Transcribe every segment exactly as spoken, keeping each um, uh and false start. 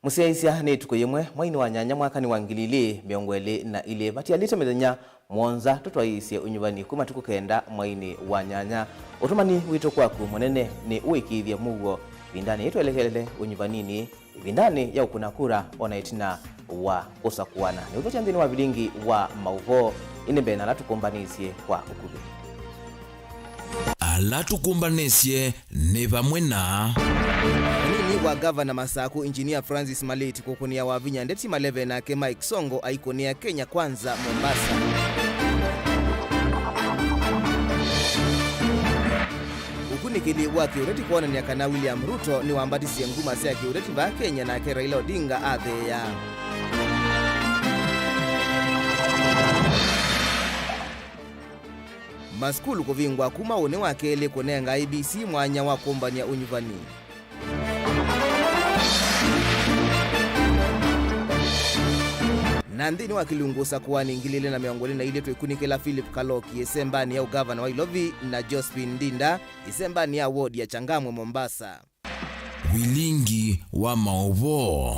Mũsyaĩĩsya nĩ ĩtukũ yĩmwe mweinĩ wa nyanya mwakanĩ wa ngili ilĩ mĩongo ĩlĩ na ilĩ, vatialĩte mĩthenya mũonza tũtwaĩĩsye ũnyuvani kuma tukũ kenda mweinĩ wa nyanya. Ũtũmani witũ kwaku mũnene nĩ ũĩkĩĩthye mũuo ĩvindanĩ yĩtwelekelele ũnyuvaninĩ, ĩvindanĩ ya ũkũna kura, o na ĩtina wa kũsakũana. Nĩ ũthokya nthĩnĩ wa vilingi wa maũvoo, ĩndĩ mbee na ala tũkũmbanĩsye kwa ũkuvĩ. Ala tũkũmbanĩsye nĩ vamwe na. Mũnini wa ngavana Masakũ, Engineer Francis Maliti, kũkũnĩa Wavinya ndeti maleve nake Mike Songo aikũnĩa Kenya Kwanza Mombasa. Ũkunĩkĩli wa kĩũteti kwonany'a kana William Ruto nĩwambatisye nguma sya kĩũteti vaa Kenya, nake Raila Odinga atheea. Masukulu kũvingwa kuma ũnĩ wa kelĩ kũnenga I E B C mwanya wa kũmbany'a ũnyuvani. Na nthĩnĩ wa kĩlungu ũsakũani ngili ilĩ na mĩongo ĩlĩ na ilĩ, twĩkunĩkĩla Philip Kaloki ĩsembanĩ ya ũgavana wa Ilovi na Josephine Ndinda ĩsembanĩ ya ward ya Changamwe, Mombasa. Vilingi wa maũvoo.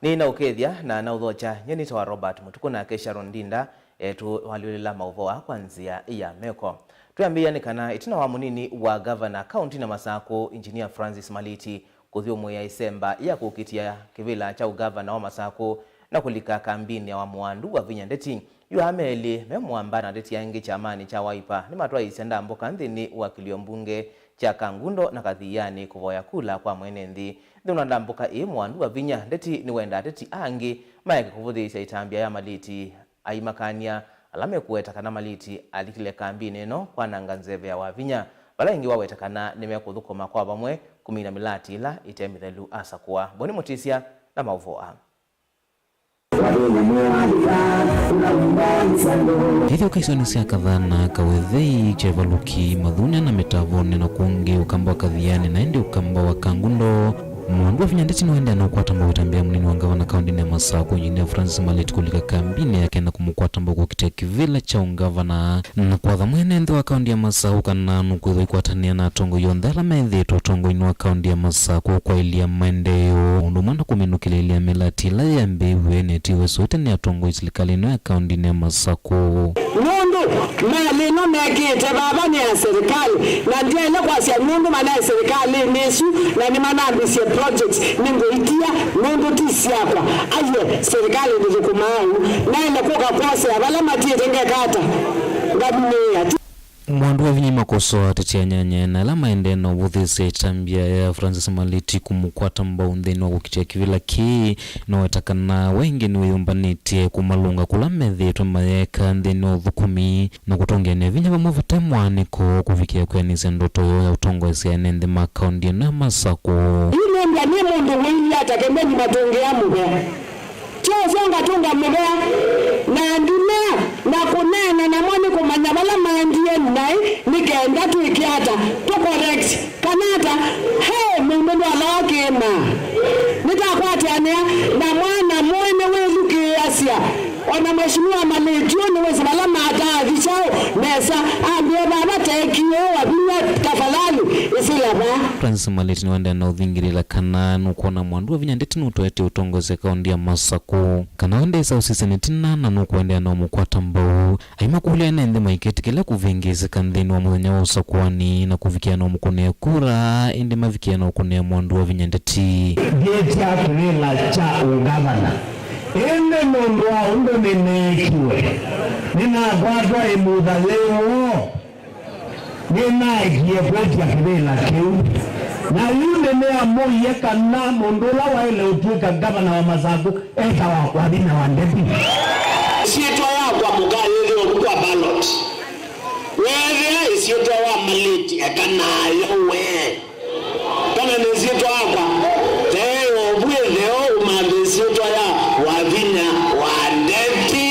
Nĩ na ũkethya na na ũthokya, nyie nĩtawa Robert Mũtukũ, nake Sharon Ndinda etũalyũlĩla maũvoo aa kwa nzĩa ya meko. Twĩambĩĩa nĩ kana ĩtina wa mũnini wa ngavana kaũntinĩ ya Masakũ, Engineer Francis Maliti, kũthyũmũĩa ĩsemba ya kũkitĩa kĩvĩla kya ũgavana wa Masakũ na kũlika kambinĩ ya wa Mwandu Wavinya ndeti, yu aa me elĩ me mũamba na ndeti angĩ kyamanĩ kya Wiper nĩmatwaĩĩsye ndambũka nthĩnĩ wa kĩlio mbunge kya Kangundo na Kathianĩ kũvoya kula kwa mwene nthĩ. Nthĩnĩ wa ndambũka ĩĩ, Mwandu Wavinya ndeti nĩwendaa ateti angĩ maeke kũvũthĩĩsya ĩtambya ya Maliti, aimakany'a ala mekũweta kana Maliti alikile kambinĩ ĩno kwananga nzeve ya Wavinya, vala ĩngĩ waweta kana nĩmekũthũkũma kwa vamwe kũmina mĩlati ĩla ĩte mĩthelu asakũa. Boni Mũtisya na maũvoo aa. Ethĩwa kaisoni sya Kathana, Kawethei, Kyevaluki, Mathunya na Mĩtavonĩ na kũngĩ, ũkamba wa Kathianĩ na ĩndĩ ũkamba wa Kangundo, Mwandu Wavinya ndeti nĩwaendeea na ũkwata mbau ĩtambya ya mũnini wa ngavana kaũntinĩ ya Masakũ, Engineer Francis Maliti kũlika kambinĩ yake na kũmũkwata mbau kũkitĩa kĩvĩla kya ũngavana. Na kwatha mwene nthĩ wa kaũnti ya Masakũ kana nũkwĩthwa ikwatanĩa na atongoi onthe ala methĩĩtwe ũtongoinĩ wa kaũnti ya Masakũ kwaĩlya maendeeo, ũndũ ũmwe na kũminũkĩlĩĩlya mĩlati ĩla yambĩĩw'e na ĩtiwe sũĩte nĩ atongoi silikalĩ ĩno ya kaũntinĩ ya Masakũ. Nũndũ malĩ ĩno mekĩte vava nĩ ya serikali, na ndyaĩle kwasya nũndũ manaĩ serikalĩnĩ ĩsu na nĩmanambĩsye projects nĩngũitia nũndũ ti syakwa. Aiee, serikalĩ ndĩthũkũmaa ũu. Naĩle kũka kwosea vala matiĩte ngeka ata? Ngaminĩĩa. Mwandu Wavinya aimakosoa ateti anyanya na ala maendee na ũvũthĩĩsya ĩtambya ya Francis Maliti kũmũkwata mbau nthĩnĩ wa kũkitĩa kĩvĩla kĩĩ. Noweta kana we ĩngĩ nĩwĩyũmbanĩtye kũmalũnga kũla methĩĩtwe mayĩka nthĩnĩ wa ũthũkũmi na kũtũngĩanĩa vinya vamwe vate mwaanĩko kũvikĩa kwĩanĩsya ndoto yoo ya ũtongoesya ene nthĩ ma kaũnti ĩno ya Masakũ. Yu nĩmbwa nĩ mũndũ wĩilye ata kĩmbeni matũngĩa mũvea? Ti ũseo ngatũnga mũvea na nduna na kũneena namo nĩ kũmanya vala maendie naĩ nĩ kenda twĩke ata tũ correct kana ata. Hey, mũndũ ndwalawa kĩĩma. Nĩtakwatĩanĩa na mwana mũĩ nĩwĩthukĩĩasya. O na Mheshimiwa Malĩtio nĩwĩsĩ vala mataa athi kyaũ nesa ambĩe vava tekiwe Wavinya tafadhali ĩsĩla vaa. Francis Malĩti nĩwaendeea na ũthingĩlĩla kana nũkwona Mwandu Wavinya ndeti nũtoetye ũtongoesya kaũnti ya Masakũ. Kana we ndesa ũsisya nĩ tina na nũkũendeea na ũmũkwata mbau. Aimakũlya ene nthĩ maiketĩkĩla kũvĩngĩĩsĩka nthĩnĩ wa mũthenya wa ũsakũani na kũvikĩa na ũmũkũnĩa kura, ĩndĩ mavikĩa na ũkũnĩa Mwandu Wavinya ndeti. Ngĩtya kĩvĩla kya ũngavana, ĩndĩ nũndũ wa ũndũ nĩneekiwe, nĩnakwatwa ĩmutha yĩĩ woo. Nĩnaekie kwĩtya kĩvĩla kĩu, na yu nĩnĩamũie kana mũndũ ũla waĩle ũtw'ĩka ngavana wa Masakũ etawa Wavinya wa ndeti. Syĩtwa yakwa mũka yĩthĩwe vu kwa ballot. Weethĩa ĩsyĩtwa wa Malĩti, eka nayo we. Kana nĩ syĩtwa yakwa? Teo vu ĩtheo ũmanthe syĩtwa ya Wavinya wa ndeti.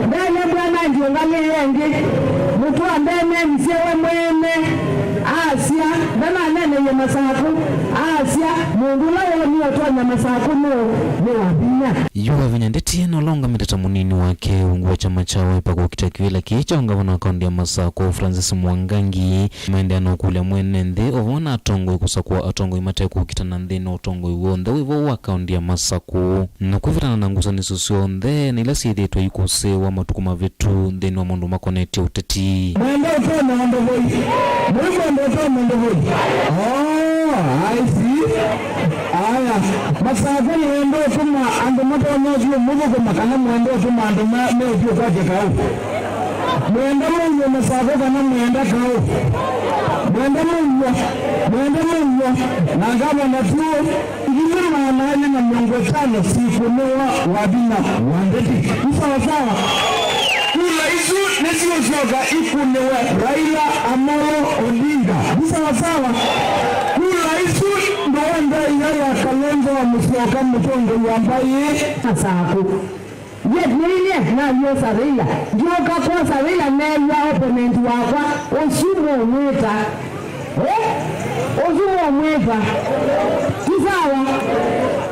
Ndene bwana ndiũngamĩe ĩngĩ, mũtũ wa mbene nĩsyewe mwene. Asya, ndananeeneie Masakũ, asya, mũndũ ũla woonie ũtonya Masakũ nũũ? Nĩ Wavinya. Yu Wavinya ndetie na ũla ũngamĩte ta mũnini wake ungu wa kyama kya Wiper kũkita kĩvĩla kĩĩ kya ũngavana wa kaunti ya Masakũ, Francis Mwangangi, maendeea na ũkũlya mwene nthĩ o vamwe na atongoi kũsakũa atongoi mate kũkitana nthĩnĩ wa ũtongoi w'onthe wĩ vo wa kaunti ya Masakũ. Na kwĩvĩtana na ngusanĩsyo syonthe na ila syĩthĩĩtwe ikũsĩĩwa matukũ mavĩtu nthĩnĩ wa maũndũ makonetye ũteti. Mwenda ũtonya andũ voi. Mwĩ mwenda ũtonya andũ voi. Oh, I see. Aya, Masakũ mwenda ũtuma andũ matonya ũthiĩ mũthũkũma kana mwenda ũtuma andũ ma-, meũthiĩ kwa kĩkaũ? Mwenda mũnywe Masakũ kana mwenda kaũ? Mwenda mũnywe. Mwenda mũnywe. Na ngavana tuo. Ngili maana elĩ na mĩongo ĩtano sikũnĩwa Wavinya wa Ndeti. Nĩ sawa sawa? Kula isu nĩsiũsyoka ikũnĩwe Raila Amolo Odinga. Nĩ sawa sawa? Kula isu ndoenda inya ya Kalonzo wa Musyoka, mũtongoi wa mbaĩ. Masakũ. Yet nĩilyĩ nalyosa Raila. Ndyũka kwosa Raila, neew'a opponent wakwa ũsu mũmwĩta. Eh? Ũsu mũmwĩta. Ti sawa?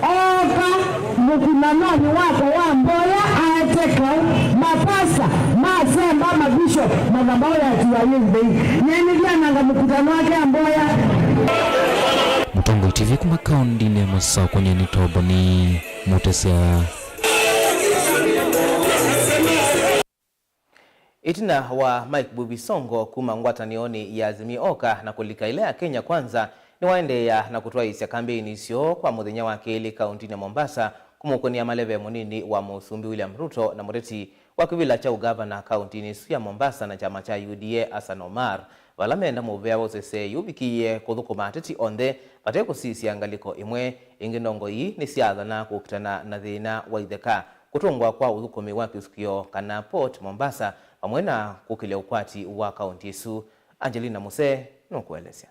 Ooka mũkunanonĩ wakwa wa mboya aete kaũ, mapasta, masemba, mabishop, mathabau ya tiwa yĩ nthei. Nyenĩthyananga mũkutano wake wa mboya. Mũtongoi T V kuma kaũndĩnĩ ya Masakũ, nyie nĩ Toboni Mũtesya. Ĩtina wa Mike Mbuvi Sonko kuma ngwatanĩonĩ ya Azimio oka na kũlika ĩla ya Kenya Kwanza, nĩwaendeea na kũtwaĩĩsya kambeini syoo kwa mũthenya wa kelĩ kaũntĩnĩ ya Mombasa, kũmũkũnĩa maleve mũnini wa Mũsumbĩ William Ruto na mũteti wa kĩvĩla kya ũgavana kaũntĩnĩ ĩsu ya Mombasa na kyama kya U D A, Hassan Omar, vala meenda mũvea wa ũseseei ũvikĩĩe kũthũkũma ateti onthe vate kũsisya ngalĩko ĩmwe. Ĩngĩ ndongoi nĩsyaathana kũkitana na thĩna wa itheka, kũtũngwa kwa ũthũkũmi wa kĩsukĩo kana port Mombasa, vamwe na kũkĩlya ũkwati wa kaũntĩ ĩsu. Angelina Musee nũkũelesya.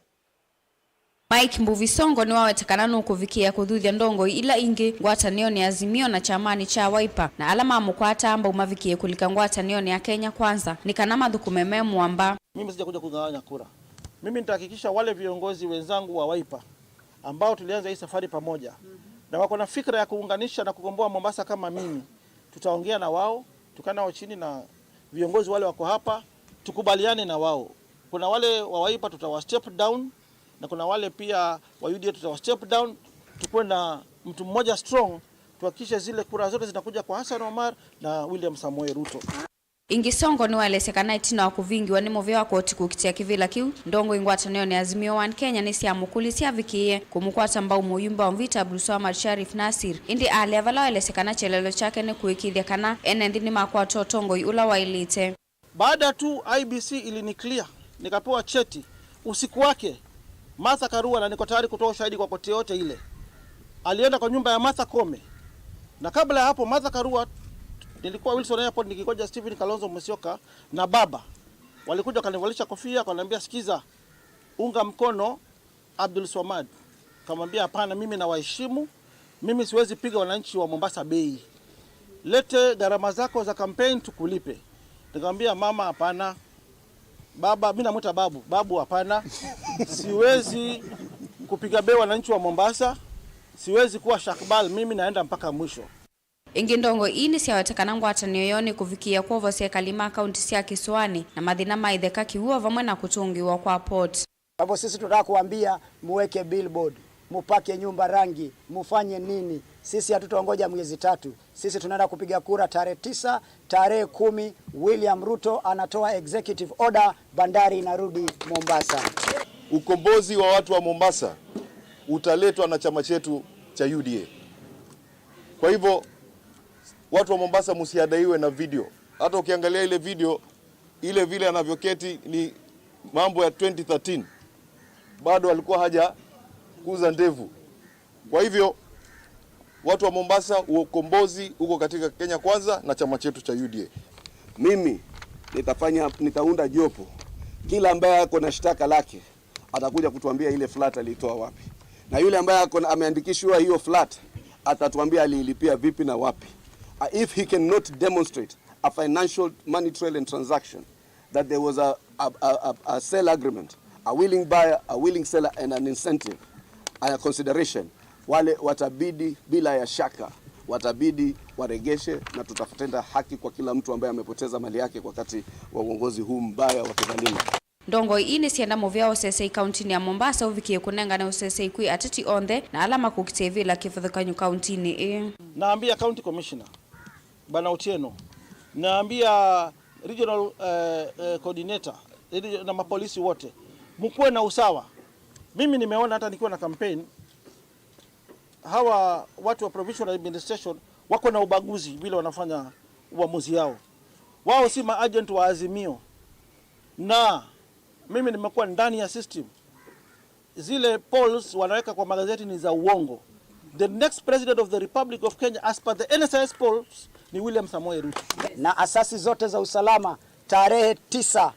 Mike Mbuvi Sonko nĩwaweta kana nũkũvikĩĩa kũthuthya ndongoi ila ingĩ ngwatanĩonĩ ya Azimio na kyamanĩ kya Wiper, na ala mamũkwataa mbau mavikĩĩe kũlika ngwatanĩonĩ ya Kenya Kwanza nĩ kana mathũkũme me mũamba. Mimi sijakuja kugawanya kura. Mimi nitahakikisha wale viongozi wenzangu wa Wiper ambao tulianza hii safari pamoja na wako na fikra ya kuunganisha na kukomboa Mombasa kama mimi, tutaongea na wao, tukae nao chini na viongozi wale wako hapa, tukubaliane na wao. Kuna wale wa Wiper tutawa step down, na kuna wale pia wa U D A tutawa step down, tukuwe na mtu mmoja strong, tuhakikishe zile kura zote zinakuja kwa Hassan Omar na William Samoei Ruto. Ĩngĩ Sonko nĩwaelesya kana ĩtina wa kũvingĩwa nĩ mũvea wa koti kũkitĩa kĩvĩla kĩu, ndongoi ngwatanĩonĩ ya Azimio One Kenya nĩsyamũkũlĩsye avikĩĩe kũmũkwata mbau mũyumbe wa Mvita Abdulswamad Sharif Nassir, ĩndĩ alea vala waelesya kana kyelelo kyake nĩ kũĩkĩĩthya kana ene nthĩ nĩmakwata ũtongoi ũla waĩlĩte. Baada tu I E B C iliniclear, nikapewa cheti, usiku wake Martha Karua, na niko tayari kutoa ushahidi kwa koti yote ile, alienda kwa nyumba ya Martha Koome. Na kabla ya hapo, Martha Karua, nilikuwa Wilson Airport nikingoja Stephen Kalonzo Musyoka na baba. Walikuja wakanivalisha kofia, wakaniambia, "Sikiza, unga mkono Abdul Swamad." Kamwambia, "Hapana, mimi nawaheshimu. Mimi siwezi piga wananchi wa Mombasa bei. Lete gharama zako za campaign tukulipe." Nikamwambia, "Mama, hapana. Baba," mimi namwita babu, "Babu, hapana. Siwezi kupiga bei wananchi wa Mombasa. Siwezi kuwa shakbal, mimi naenda mpaka mwisho." Ĩngĩ ndongoi ii nĩsyaweta kana ngwatanĩo yoo nĩkũvikĩĩa kwovosya ekali ma kaunti sya kĩsũanĩ na mathĩna ma itheka kĩw'ũ o vamwe na kũtũngĩĩwa kwa port. Kwa hivyo sisi tunataka kuambia muweke billboard, mupake nyumba rangi, mufanye nini? Sisi hatutongoja miezi tatu. Sisi tunaenda kupiga kura tarehe tisa, tarehe kumi, William Ruto anatoa executive order, bandari inarudi Mombasa. Ukombozi wa watu wa Mombasa utaletwa na chama chetu cha U D A. Kwa hivyo, watu wa Mombasa, msihadaiwe na video. Hata ukiangalia ile video, ile vile anavyoketi ni mambo ya twenty thirteen. Bado alikuwa hajakuza ndevu. Kwa hivyo, watu wa Mombasa, ukombozi uko katika Kenya Kwanza na chama chetu cha U D A. Mimi nitafanya, nitaunda jopo. Kila ambaye ako na shtaka lake atakuja kutuambia ile flat alitoa wapi, na yule ambaye ako na, ameandikishiwa hiyo flat atatuambia aliilipia vipi na wapi. Uh, if he cannot demonstrate a financial money trail and transaction that there was a, a, a, a, a sale agreement A willing buyer, a willing seller and an incentive, a consideration. Wale watabidi, bila ya shaka, watabidi waregeshe, na tutatenda haki kwa kila mtu ambaye amepoteza mali yake wakati wa uongozi huu mbaya wa kidhalimu. Ndongoi ii nĩsyenda mũvea wa ũsesei kauntinĩ ya Mombasa ũvikĩe kũnengane ũsesei kwĩ ateti onthe na ala makũkitĩa ivĩla kĩvathũkany'o kauntinĩ ĩĩ. Naambia County Commissioner, Bwana Otieno, naambia regional, eh, eh, coordinator, region-, na mapolisi wote, mkuwe na usawa. Mimi nimeona hata nikiwa na campaign, hawa watu wa provincial administration wako na ubaguzi vile wanafanya uamuzi yao. Wao si maagent wa Azimio. Na mimi nimekuwa ndani ya system. Zile polls wanaweka kwa magazeti ni za uongo. The next president of the Republic of Kenya as per the N S I S polls ni William Samoei Ruto. Na asasi zote za usalama, tarehe tisa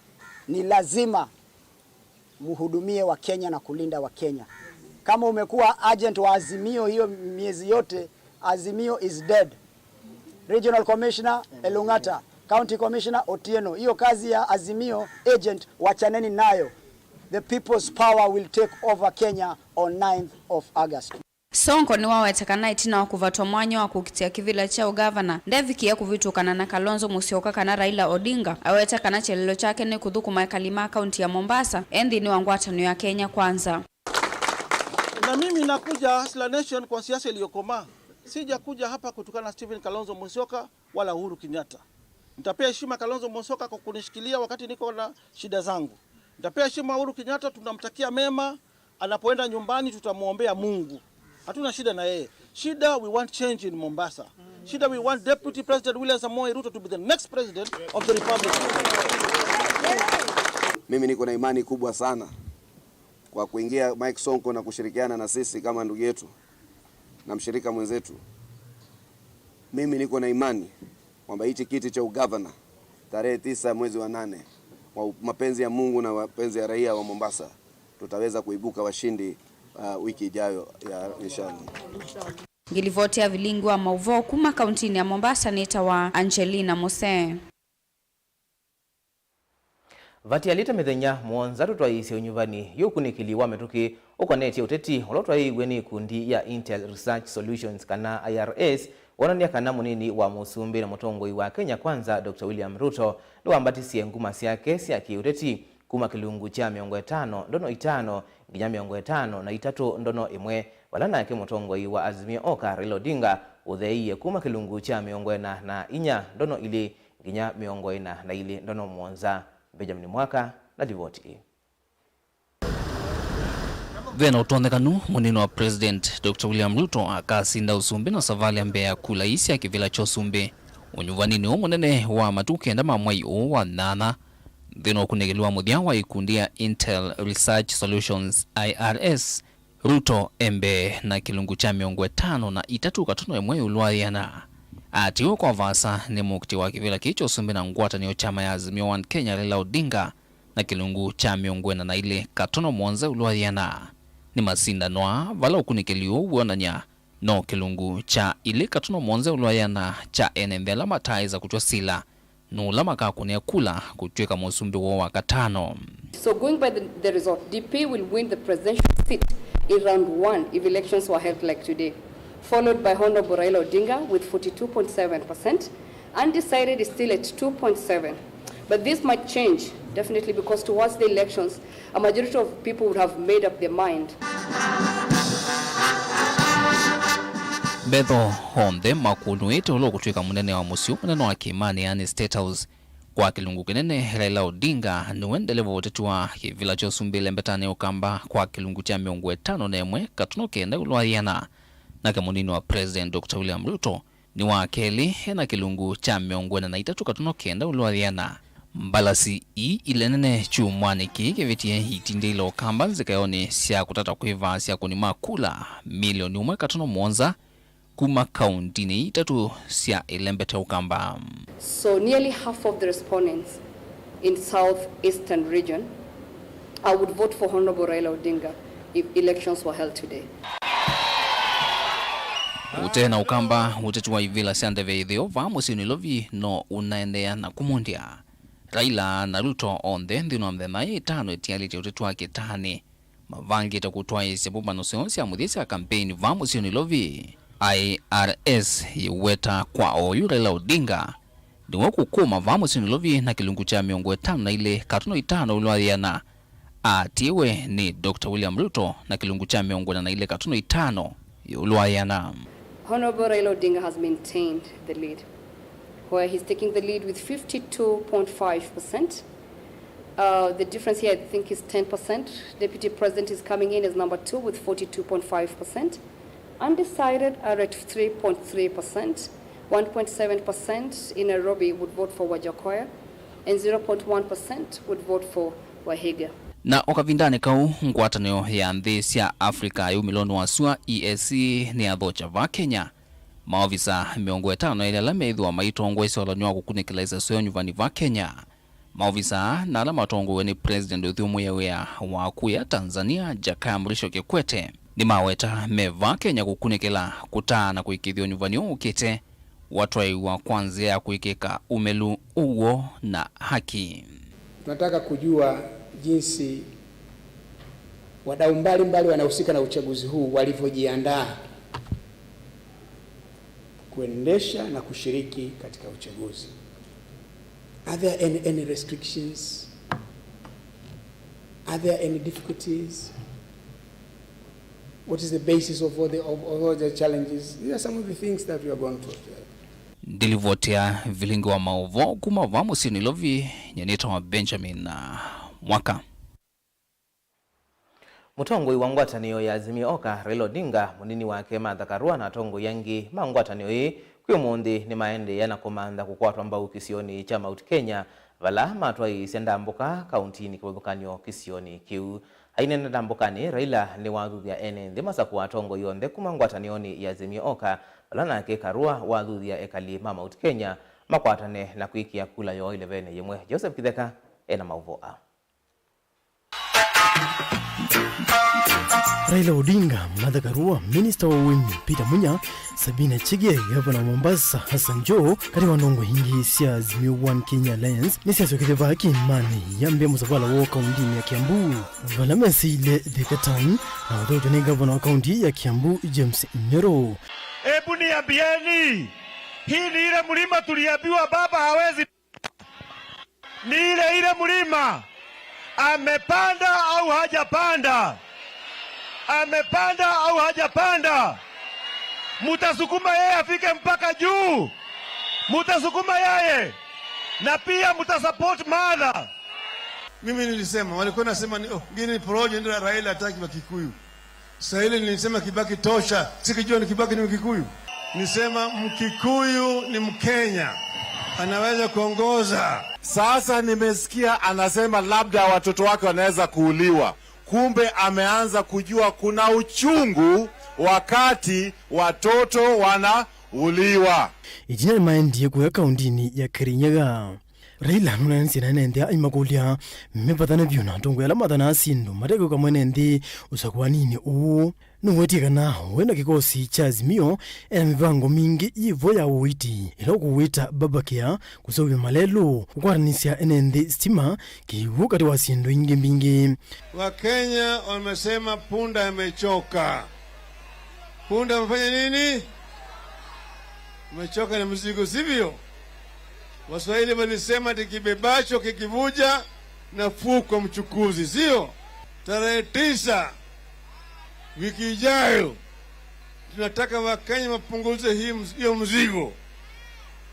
ni lazima mhudumie wa Kenya na kulinda wa Kenya. Kama umekuwa agent wa Azimio hiyo miezi yote, Azimio is dead. Regional Commissioner Elung'ata, County Commissioner Otieno, hiyo kazi ya Azimio agent wachaneni nayo. The people's power will take over Kenya on ninth of August. Sonko nĩwaweta kana ĩtina wa kũvatwa mwanya wa kũkitĩa kĩvĩla kya ũgavana, ndevikĩe kũvĩtũkana na Kalonzo Musyoka kana Raila Odinga. Aweta kana kyelelo kyake nĩ kũthũkũma ekali ma kaunti ya Mombasa e nthĩnĩ wa ngwatanĩo ya Kenya Kwanza. Na mimi nakuja Hustler Nation kwa siasa iliyokomaa. Sijakuja hapa kutukana Stephen Kalonzo Musyoka wala Uhuru Kenyatta. Nitapea heshima Kalonzo Musyoka kwa kunishikilia wakati niko na shida zangu. Nitapea heshima Uhuru Kenyatta, tunamtakia mema, anapoenda nyumbani tutamwombea Mungu. Hatuna shida na yeye. Shida, we want change in Mombasa. Shida, we want Deputy President William Samoei Ruto to be the next president of the Republic. Mimi niko na imani kubwa sana kwa kuingia Mike Sonko na kushirikiana na sisi kama ndugu yetu na mshirika mwenzetu. Mimi niko na imani kwamba hichi kiti cha ugavana tarehe tisa mwezi wa nane, kwa mapenzi ya Mungu na mapenzi ya raia wa Mombasa, tutaweza kuibuka washindi, uh, wiki ijayo ya inshallah. Ngĩlivoti ya vilingi wa maũvoo kuma kauntinĩ ya Mombasa nĩtawa Angelina Musee. Vatialĩte mĩthenya mũonza tũtwaĩĩsye ũnyuvani yu ũkunĩkĩli wa mĩtũkĩ ũkonetye ũteti ũla ũtwaĩĩw'e nĩ ikundi ya Intel Research Solutions kana I R S wonany'a kana mũnini wa mũsumbĩ na mũtongoi wa Kenya Kwanza, Doctor William Ruto nĩwambatisye nguma syake sya kĩũteti kuma kĩlungu kya mĩongo ĩtano ndono itano nginya mĩongo ĩtano na itatũ ndono ĩmwe, vala nake mũtongoi wa Azimio Oka Raila Odinga ũtheeie kuma kĩlungu kya mĩongo ĩna na inya ndono ilĩ nginya mĩongo ĩna na ilĩ ndono mũonza. Benjamin Mwaka na livoti ĩĩ. Ve na ũtonyekanu mũnini wa President Doctor William Ruto akasinda ũsumbĩ na Savalia mbee ya kula ii sya kĩvĩla kya ũsumbĩ ũnyuvaninĩ ũũ mũnene wa matukũ kenda ma mwei ũũ wa nyanya. Nthĩnĩ wa ũkunĩkĩli wa mũthya wa ikundi ya Intel Research Solutions, I R S, Ruto e mbee na kĩlungu kya mĩongo ĩtano na itatũ katono ĩmwe ĩũlũ wa yĩana. Atiwa kwa vaasa nĩ mũkitĩ wa kĩvĩla kĩĩ kya ũsumbĩ na ngwatanĩo kyama ya Azimio One Kenya Raila Odinga na kĩlungu kya mĩongo ĩna na ilĩ katono mũonza ĩũlũ wa yĩana. Nĩmasindanwa vala ũkunĩkĩli ũũ wĩonany'a no kĩlungu kya ilĩ katono mũonza ĩũlũ wa yĩana kya ene nthĩ ala mataaĩsa kũtw'a sila nũũ ũla makakũnĩa kula kũtw'ĩka mũsumbĩ woo wa katano. So going by the, the result, D P will win the presidential seat in round one if elections were held like today, followed by Honorable Raila Odinga with forty-two point seven percent. Undecided is still at two point seven. But this might change, definitely, because towards the elections, a majority of people would have made up their mind. Mbetho onthe makũnũĩte ũla ũkũtw'ĩka mũnene wa mũsyĩ mũnene wa kĩĩmanĩ, yani State House. Kwa kĩlungu kĩnene, Raila Odinga nĩwe ndeleva wa ũteti wa kĩvĩla kya ũsumbĩ lembetanĩ ya Ũkamba kwa kĩlungu kya mĩongo ĩtano na ĩmwe katono kenda ĩũlũ wa yĩana. Nake mũnini wa President Doctor William Ruto nĩ wa kelĩ ena kĩlungu kya mĩongo ĩna na itatũ katono kenda ĩũlũ wa yĩana. Mbalasi ii ile nene kyumwanĩ kĩĩ kĩvĩtie itindeile Ũkamba nzĩkaĩonĩ sya kũtata kwĩvaasya akũni ma kula milioni ũmwe katono mũonza kuma kauntinĩ ii itatũ sya ĩlembete Ũkamba. So nearly half of the respondents in South Eastern region, I would vote for Honorable Raila Odinga if elections were held today. Ũte na Ũkamba, ũteti wa ivĩla sya ndeve ĩtheo vaa mũsyĩ Nairobi no ũnaendeea na kũmũndya. Raila na Ruto onthe nthĩnĩ wa mĩthenya ĩtano ĩtialĩte ũteti wa kĩtaanĩ mavangĩte kũtwaĩĩsya mbũmbano syoo sya mũthya sya kambeini vaa mũsyĩ Nairobi. I R S yĩweta kwa oyu Raila Odinga nĩwe kũkũma vaa mũsyĩ Nairobi na kĩlungu kya mĩongo ĩtano na ilĩ katono itano ĩũlũ wa ĩana. Atiiwe nĩ Doctor William Ruto na kĩlungu kya mĩongo ĩna na ilĩ katono itano ĩũlũ wa ĩana. Honorable Raila Odinga has maintained the lead, where he's taking the lead with fifty-two point five percent. Uh, the difference here, I think, is ten percent. Deputy President is coming in as number two with forty-two point five percent. Undecided are at three point three percent. One point seven percent in Nairobi would vote for Wajackoyah, and zero point one percent would vote for Wahiga. Na o kavindanĩ kau, ngwatanĩo ya nthĩ sya Africa ya umĩlonĩ wa sua, E A C, nĩyathokya vaa Kenya maovisa mĩongo ĩtano na elĩ ala meĩthĩwa maitongoesya ũlany'o wa kũkunĩkĩla ĩsasũ ya ũnyuvani vaa Kenya. Maovisa aa na ala matongoew'e nĩ President ũthyũmũĩe wĩa wa kũya Tanzania, Jakaya Mrisho Kikwete, nĩmaweta me vaa Kenya kũkunĩkĩla, kũtaa na kũĩkĩĩthya ũnyuvani ũũ ũkĩte watwaĩwa kwa nzĩa ya kũĩkĩĩka ũmelu, ũw'o na haki. Tunataka kujua jinsi wadau mbalimbali wanahusika na uchaguzi huu walivyojiandaa kuendesha na kushiriki katika uchaguzi. Are there any, any restrictions? Are there any difficulties? What is the basis of all the, of, of all the challenges? These are some of the things that we are going to observe. Ndilivoti ya vilingi wa maũvoo kuma vaa mũsyĩ Nairobi, nyanĩtwa Benjamin, uh, Mwaka. Mũtongoi wa ngwatanĩo ya Azimio Oka, Raila Odinga, mũnini wake Martha Karua na atongoi angĩ ma ngwatanĩo ĩĩ kwĩ ũmũnthĩ nĩmaendeea na kũmantha kũkwatwa mbau kĩsionĩ kya Mount Kenya, vala matwaĩĩsye ndambũka kauntinĩ kĩvathũkany'o kĩsionĩ kĩu. Aineena ndambũkanĩ, Raila nĩwathuthya ene nthĩ masakũa atongoi onthe kuma ngwatanĩonĩ ya Azimio Oka, vala nake Karua wathuthya ekali ma Mount Kenya makwatane na kwĩkĩa kula yoo ĩlevene yĩmwe. Joseph Kitheka ena maũvoo aa. Raila Odinga, Martha Karua, Minista wa Ũĩmi Peter Munya, Sabina Chege, Gavana wa Mombasa Hassan Joho, katĩ wa ndongoi ingĩ sya Azimio One Kenya Alliance, nĩsyasyokeie vaa kĩĩmanĩ yambĩa mũsavala woo kauntinĩ ya Kiambu, vala mesĩile Thika Town na ũtwaĩtwe nĩ Gavana wa kaunti ya Kiambu James Nyoro. Hebu niambieni, hii ni ile mlima tuliambiwa baba hawezi Ni ile ile mlima amepanda au hajapanda? Amepanda au hajapanda? Mutasukuma yeye afike mpaka juu? Mutasukuma yeye na pia mutasupport Martha? Mimi nilisema, walikuwa nasema ni, oh, ngine ni porojo, ndio Raila hataki wa Kikuyu. Saa ile nilisema Kibaki tosha, sikijua ni Kibaki ni Mkikuyu. Nisema Mkikuyu ni Mkenya, anaweza kuongoza. Sasa nimesikia anasema labda watoto wake wanaweza kuuliwa. Kumbe ameanza kujua kuna uchungu wakati watoto wanauliwa. Ĩtina nĩmaendie kũya kauntinĩ ya Kirinyaga. Raila nũneenanĩsye na ene nthĩ aimakũlya mevathane vyũ na atongoi ala mathanaa syĩndũ matekwĩka mwene nthĩ ũsakũaninĩ ũũ. Nũwetie kana we na kĩkosi kya Azimio ena mĩvango mingĩ yĩ vo ya ũiiti, ĩla ũkũwĩta Baba Care, kũseũvya malelũ, kũkwatanĩsya ene nthĩ sitima, kĩw'ũ, katĩ wa syĩndũ ingĩ mbingĩ. Wakenya wamesema punda amechoka. Punda amefanya nini? Amechoka na mzigo, sivyo? Waswahili walisema ati kibebacho kikivuja nafuu kwa mchukuzi, sio? Tarehe tisa, wiki ijayo, tunataka Wakenya wapunguze hii mz-, hiyo mzigo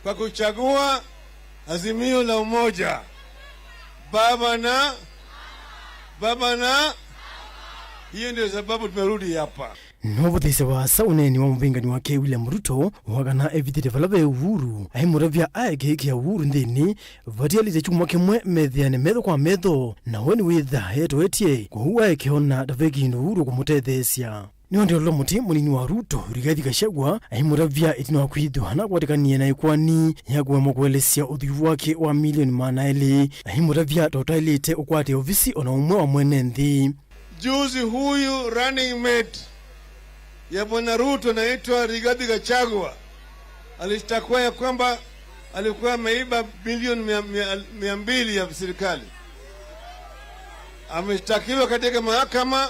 kwa kuchagua Azimio la Umoja. Baba na, baba na, hiyo ndio sababu tumerudi hapa. Nũvũthĩĩsye vaasa ũneeni wa mũvĩngani wake William Ruto wa kana evithĩte vala ve Uhuru, aimũtavya aeke ĩkĩa Uhuru nthĩnĩ vatialĩte kyumwa kĩmwe methĩane metho kwa metho, na we nĩwĩtha etoetye, kwoou aeke ona ta ve kĩndũ Uhuru kũmũtetheesya. Nĩwandĩololo mũtĩ mũnini wa Ruto, Rigathi Gachagua, aimũtavya ĩtina wa kwĩthĩwa na kwatĩkanie na ĩkoani ya kũemwa kũelesya ũthwii wake wa milioni maana elĩ, aimũtavya ta ũtaĩlĩte ũkwate ovisi ona ũmwe wa mwene nthĩ. Juzi huyu running mate ya Bwana Ruto anaitwa Rigathi Gachagua alishtakiwa ya kwamba Alikuwa ameiba bilioni mia, mia, mia mbili ya serikali. Ameshtakiwa katika mahakama,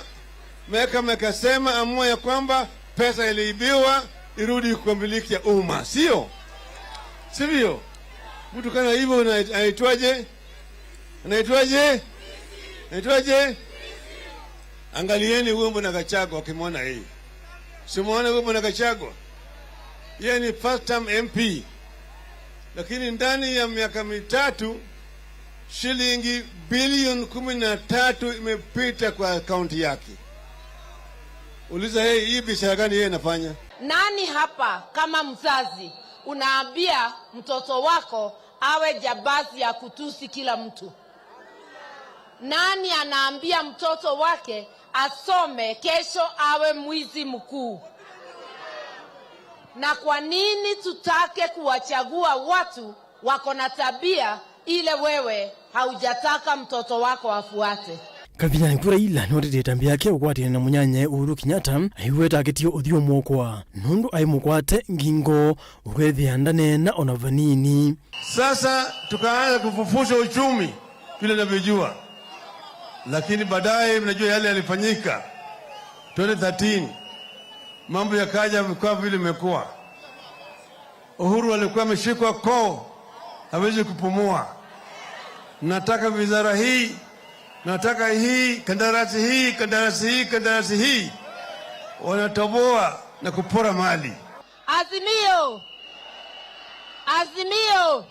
mahakama ikasema, amua ya kwamba pesa iliibiwa irudi kwa miliki ya umma, sio? Sivyo? Mtu kama hivyo una-, anaitwaje? Anaitwaje? Anaitwaje? Angalieni huyo bwana Gachagua, ukimwona hii. Simwona huyo bwana Gachagua? Yeye ni first term M P. Lakini ndani ya miaka mitatu, shilingi bilioni kumi na tatu imepita kwa akaunti yake. Uliza, "Hey, hii biashara gani yeye anafanya?" Nani hapa kama mzazi unaambia mtoto wako awe jambazi ya kutusi kila mtu? Nani anaambia mtoto wake asome kesho awe mwizi mkuu? Na kwa nini tutake kuwachagua watu wako na tabia ile wewe haujataka mtoto wako afuate? Kavianĩ ku Raila nĩwetetie ĩtambya yake ũkwatĩanĩ na mũnyanyae Uhuru Kenyatta, aiweta akĩtie ũthyũ mwokwa nũndũ aĩ mũkwate ngingo, ũkethĩa ndaneena ona vanini. Sasa tukaanza kufufusha uchumi vile navyojua, lakini baadaye mnajua yale yalifanyika twenty thirteen, mambo yakaja kwa vile imekuwa. Uhuru alikuwa ameshikwa koo, hawezi kupumua. Nataka wizara hii, nataka hii, kandarasi hii, kandarasi hii, kandarasi hii. Wanatoboa na kupora mali. Azimio! Azimio!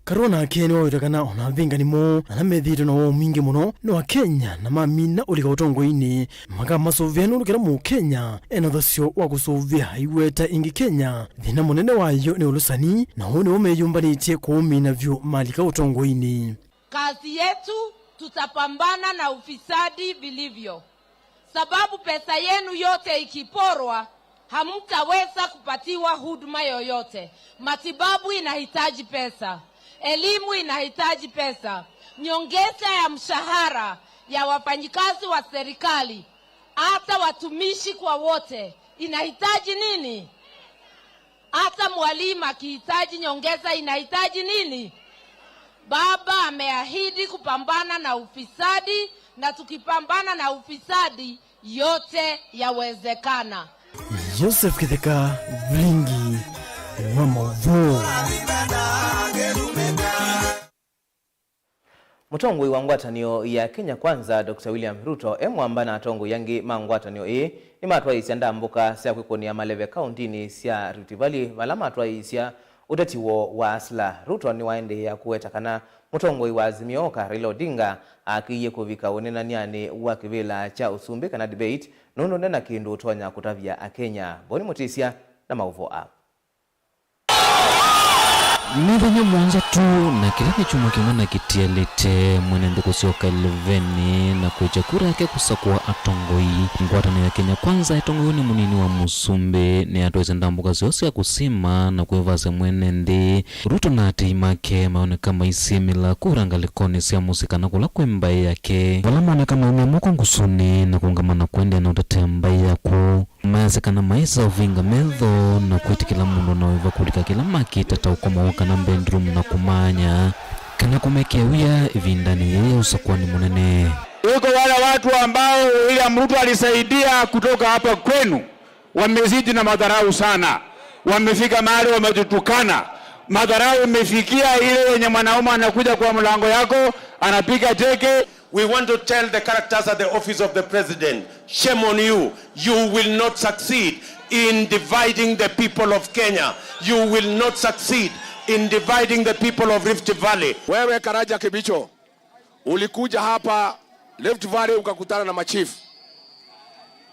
Karua nake nĩwaweta kana ona avĩngani moo ala methĩĩtwe na woo mwingĩ mũno nĩ Akenya na mamina ũlika ũtongoinĩ, makamasũvĩa nũndũ kĩla Mũkenya ena ũthasyo wa kũsũvĩa aiweta ĩngĩ Kenya. Thĩna mũnene wayo nĩ ũlũsani, na ũũ nĩw'o meyũmbanĩtye kũũmina vyũ malika ũtongoinĩ. Kazi yetu, tutapambana na ufisadi vilivyo. Sababu pesa yenu yote ikiporwa, hamtaweza kupatiwa huduma yoyote. Matibabu inahitaji pesa. Elimu inahitaji pesa. Nyongeza ya mshahara ya wafanyikazi wa serikali, hata watumishi kwa wote, inahitaji nini? Hata mwalimu akihitaji nyongeza, inahitaji nini? Baba ameahidi kupambana na ufisadi, na tukipambana na ufisadi, yote yawezekana. Joseph Kitheka, Vilingi wa Maũvoo. Mũtongoi wa ngwatanĩo ya Kenya Kwanza, Doctor William Ruto, e mwamba na atongoi angĩ ma ngwatanĩo ĩĩ nĩmatwaĩĩsya ndambũka sya kwĩkũnĩa maleve kaũntĩnĩ sya Rift Valley, vala matwaĩĩsya ũteti woo wa Hustler. Ruto nĩwaendeea kũweta kana mũtongoi wa Azimio Oka, Raila Odinga, akĩie kũvika ũnenanĩanĩ wa kĩvĩla kya ũsumbĩ kana debate nũndũ nde na kĩndũ ũtonya kũtavya Akenya. Boni Mũtĩsya na maũvoo aa. Mĩthenya mũonza tu, na kĩla nĩ kyumwa kĩmwe na kĩtialĩte, mwene nthĩ kũsyoka ĩlevenĩ na kwĩkya kura yake kũsakũa atongoi. Ngwatanĩo ya Kenya Kwanza ĩtongoew'e nĩ mũnini wa mũsumbĩ nĩyatwaĩsye ndambũka syoo sya kũsima na kwĩvasya mwene nthĩ. Ruto na atei make maoneka maisimĩla kura ngalĩkonĩ sya mũsyĩ kana kũla kwĩ mbaĩ yake, vala moneka maumya moko ngusunĩ na kũngama na kũendeea na ũtetea mbaĩ ya kwoo. Mayasya kana maĩsa ũvinga metho na kwĩtĩkĩla mũndũ na wĩva kũlika kĩla makĩte ta ũkoma woo kana bedroom na kũmaanya kana kũmekĩa wia ĩvindanĩ yĩĩ ya ũsakũani mũnene. Iko wale watu ambao William Ruto alisaidia kutoka hapa kwenu, wamezidi na madharau sana. Wamefika mahali wametutukana. Madharau imefikia ile yenye mwanaume anakuja kwa mlango yako, anapiga teke. We want to tell the characters at the office of the president, shame on you. You will not succeed in dividing the people of Kenya. You will not succeed in dividing the people of Rift Valley. Wewe Karaja Kibicho, ulikuja hapa Rift Valley ukakutana na machief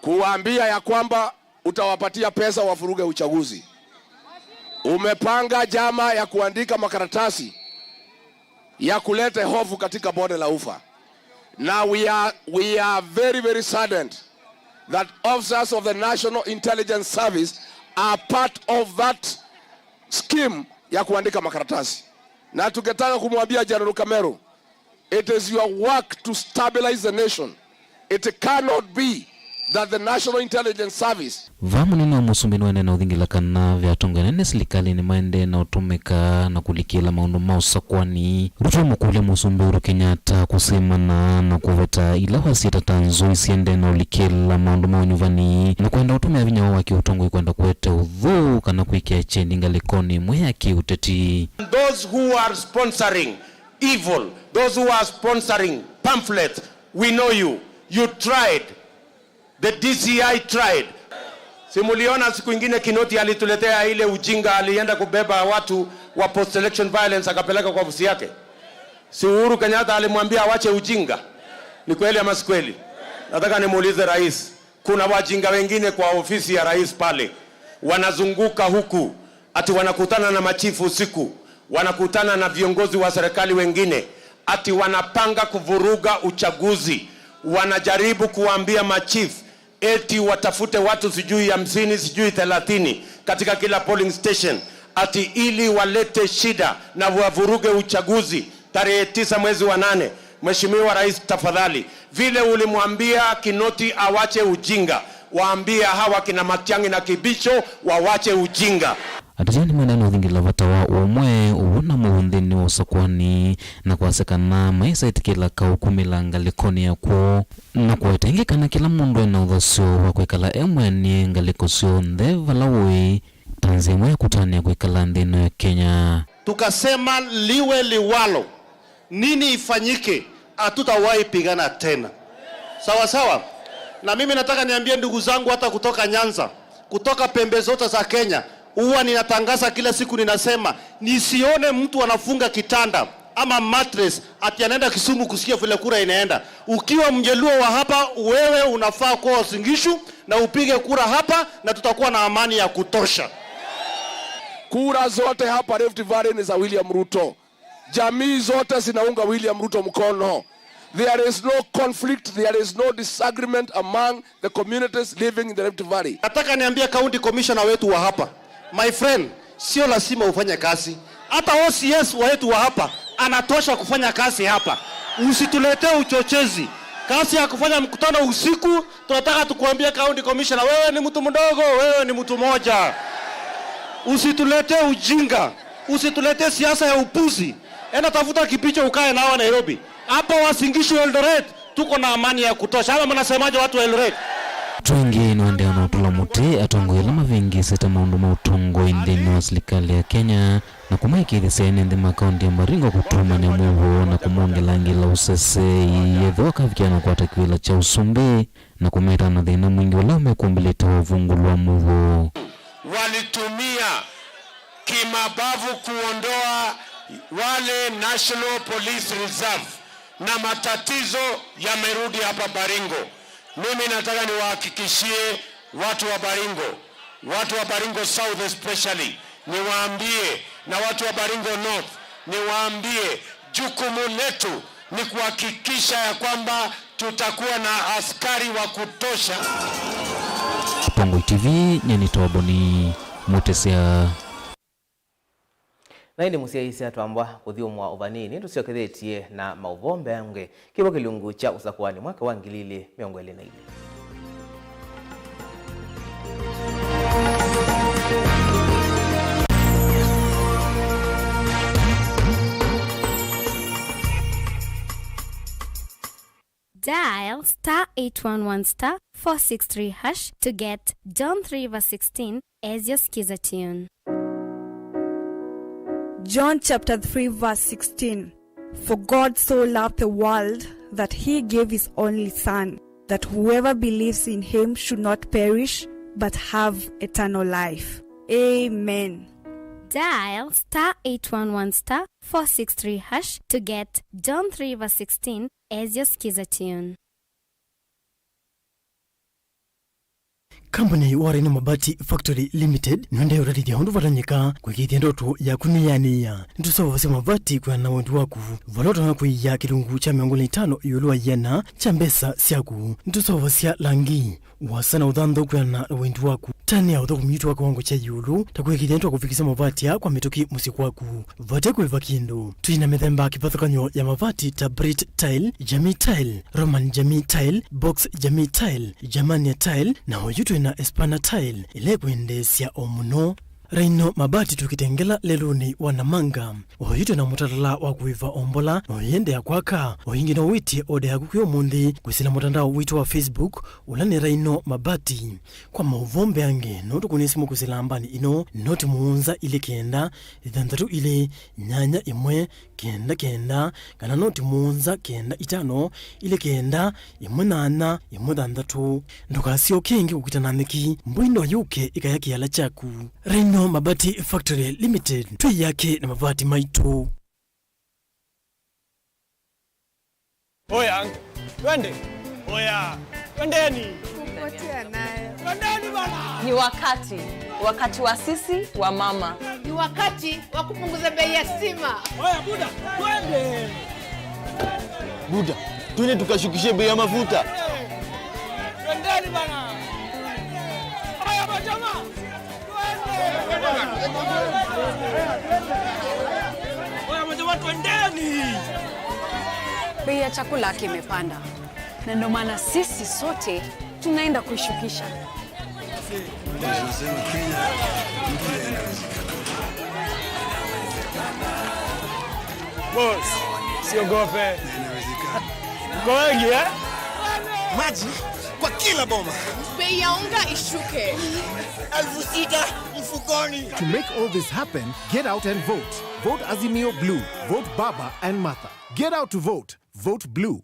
kuwaambia ya kwamba utawapatia pesa wavuruge uchaguzi. Umepanga njama ya kuandika makaratasi ya kuleta hofu katika bonde la Ufa. Now we are, we are very, very saddened that officers of the National Intelligence Service are part of that scheme ya kuandika makaratasi. Na tungetaka kumwambia General Kameru, it is your work to stabilize the nation. It cannot be that the National Intelligence Service. Vaa mũnene wa mũsumbĩ nĩwaendee na ũthingĩla kana ve atongoi anene silikalĩnĩ maendee na ũtũmĩka na kũlikĩla maũndũ ma ũsakwani. Ruto amũkũlya mũsumbĩ Uhuru Kenyatta kũsĩmana na kũveta ila wasyĩta ta nzũi siendee na ũlikĩla maũndũ ma ũnyuvani na kwenda ũtũmĩa vinya woo wa kĩũtongoi kwenda kũete ũthũ kana kwĩkĩa kyendi ngalĩkonĩ ĩmwe ya kĩũteti. Those who are sponsoring evil, those who are sponsoring pamphlets, we know you. You tried. The D C I tried. Si muliona siku ingine Kinoti alituletea ile ujinga, alienda kubeba watu wa post election violence akapeleka kwa ofisi yake? Si Uhuru Kenyatta alimwambia awache ujinga? Ni kweli ama si kweli? Nataka nimuulize rais, kuna wajinga wengine kwa ofisi ya rais pale wanazunguka huku, ati wanakutana na machifu usiku, wanakutana na viongozi wa serikali wengine, ati wanapanga kuvuruga uchaguzi. Wanajaribu kuwaambia machief eti watafute watu sijui hamsini, sijui thelathini katika kila polling station, ati ili walete shida na wavuruge uchaguzi tarehe tisa mwezi wa nane. Mheshimiwa Rais, tafadhali, vile ulimwambia Kinoti awache ujinga, waambie hawa kina Matiang'i na Kibisho wawache ujinga. Ateti nĩmaendee na ũthingĩla vata wa ũmwe, ũw'o na mũuo nthĩnĩ wa ũsakwani, na kwasya kana maĩsa ĩtĩkĩla kaũ kumĩla ngalĩkonĩ ya kwoo, na kũweta ĩngĩ kana kĩla mũndũ ena ũthasyo wa kwĩkala e mwene ngalĩko syonthe vala ũĩ, ta nzĩa ĩmwe ya kũtanĩa kwĩkala nthĩ ĩno ya Kenya. Tukasema liwe liwalo, nini ifanyike, hatutawahi pigana tena. Sawa sawa? Na mimi nataka niambie ndugu zangu hata kutoka Nyanza, kutoka pembe zote za Kenya, huwa ninatangaza kila siku, ninasema, nisione mtu anafunga kitanda ama mattress ati anaenda Kisumu kusikia vile kura inaenda. Ukiwa Mjaluo wa hapa, wewe unafaa kuwa Uasin Gishu na upige kura hapa, na tutakuwa na amani ya kutosha. Kura zote hapa Rift Valley ni za William Ruto. Jamii zote zinaunga William Ruto mkono. There is no conflict, there is no disagreement among the communities living in the Rift Valley. Nataka niambie county commissioner wetu wa hapa, my friend, sio lazima ufanye kazi. Hata O C S wetu wa hapa anatosha kufanya kazi hapa. Usituletee uchochezi. Kazi ya kufanya mkutano usiku, tunataka tukuambie county commissioner, wewe ni mtu mdogo, wewe ni mtu moja. Usituletee ujinga. Usituletee siasa ya upuzi. Enda tafuta Kibicho ukae nao Nairobi. Hapa Uasin Gishu, Eldoret, tuko na amani ya kutosha. Ama mnasemaje, watu wa Eldoret? Twingĩ nĩwaendee na ũtũla mũtĩ atongoi ala mavĩngĩĩsĩte maũndũ ma ũtongoi nthĩnĩ wa silikalĩ ya Kenya, na kũmaĩkĩĩthya ene nthĩ ma kaũntĩ ya Baringo kũtũmanya mũuo na kũmongelangĩla ũseseei ethĩwa akavikĩa na kũkwata kĩvĩla kya ũsumbĩ, na kũmeta na thĩna mwingĩ ũla ũmekũmbĩlĩte wa ũvungũlu wa mũuo. Walitumia kimabavu kuondoa wale National Police Reserve na matatizo yamerudi hapa Baringo. Mimi nataka niwahakikishie watu wa Baringo, watu wa Baringo South especially, niwaambie, na watu wa Baringo North, niwaambie, jukumu letu ni kuhakikisha ya kwamba tutakuwa na askari wa kutosha. Pongoi T V, nyie nĩ Toboni Mutesya. Na ĩndĩ mũsyaĩĩsya twambwa kũthyũmũa o vanini, tũsyokethetye na maũvoo mbeange. Kĩvo kĩlungu kya ũsakũani mwaka wa ngili ilĩ mĩongo ĩlĩ na ilĩ. Dial star eight one one star four six three hash to get John three verse sixteen as your Skiza tune. John chapter three verse sixteen. For God so loved the world that he gave his only Son, that whoever believes in him should not perish but have eternal life. Amen. Dial star eight one one star four six three hash to get John three verse sixteen as your Skiza tune. Kambuni wa Rhino Mabati Factory Limited nĩũendee ũtatĩthya ũndũ vatonyeka kũĩkĩĩthya ndoto yaku nĩyanĩĩa. Nĩtũseũvasya mavati kwĩana na wendi waku, vala ũtonya kũia kĩlungu kya mĩongo ĩlĩ na itano ĩũlũ wa ĩana kya mbesa syaku. Nĩtũseũvasya langi, ũasa na ũthanthũ kwĩana na wendi waku. Tanĩa ũthũkũmi witũ wa kĩwango kya ĩũlũ, ta kwĩkĩthya nĩtwakũvikĩsya mavati aa kwa mĩtũkĩ mũsyĩ kwaku. Vate kũĩva kĩndũ. Twĩ na mĩthemba kĩvathũkany'o ya mavati ta Brit Tile, Jamii Tile, Roman Jamii Tile, Box Jamii Tile, Germania Tile, na oyu twĩ na Espana Tile, ĩla ĩkwendeesya o mũno. Rhino Mabati twĩ Kitengela lelũnĩ wa Namanga. Oyu twĩ na mũtalatala wa kũĩva ombola, na ũyĩendeea kwaka. O ĩngĩ no wĩtye oda yaku kwĩ ũmũnthĩ kwĩsĩla mũtandao witũ wa Facebook, ũla nĩ Rhino Mabati. Kwa maũvoo mbeange, no tũkũnĩe simũ kwĩsĩla nambani ĩno, noti mũonza ilĩ kenda, ĩthanthatũ ilĩ, nyanya ĩmwe, kenda kenda, kana noti mũonza kenda itano, ilĩ kenda, ĩmwe nyanya, ĩmwe thanthatũ. Ndũkasyoke ĩngĩ kũkita na nyeki, mbũi no yũke ĩkaya kĩala kyaku. Rhino Mabati Factory Limited, twĩ yake na mavati maitũ. Oya, twende. Oya, twendeni. Kupotea nayo. Twendeni bana. Ni wakati, wakati wa sisi wa mama. Ni wakati wa kupunguza bei ya stima. Oya, buda, twende. Buda, twende tukashukishe bei ya mafuta. Twendeni bana. Oya, majamaa. Oya, majamaa, twendeni. Bei ya chakula yake imepanda, na ndio maana sisi sote tunaenda kuishukisha. Boss, siogope. Mko wengi, eh? Maji kwa kila boma. Bei ya unga ishuke. Elfu sita mfukoni. To make all this happen, get out and vote. Vote Azimio Blue. Vote Baba and Martha. Get out to vote. Vote Blue.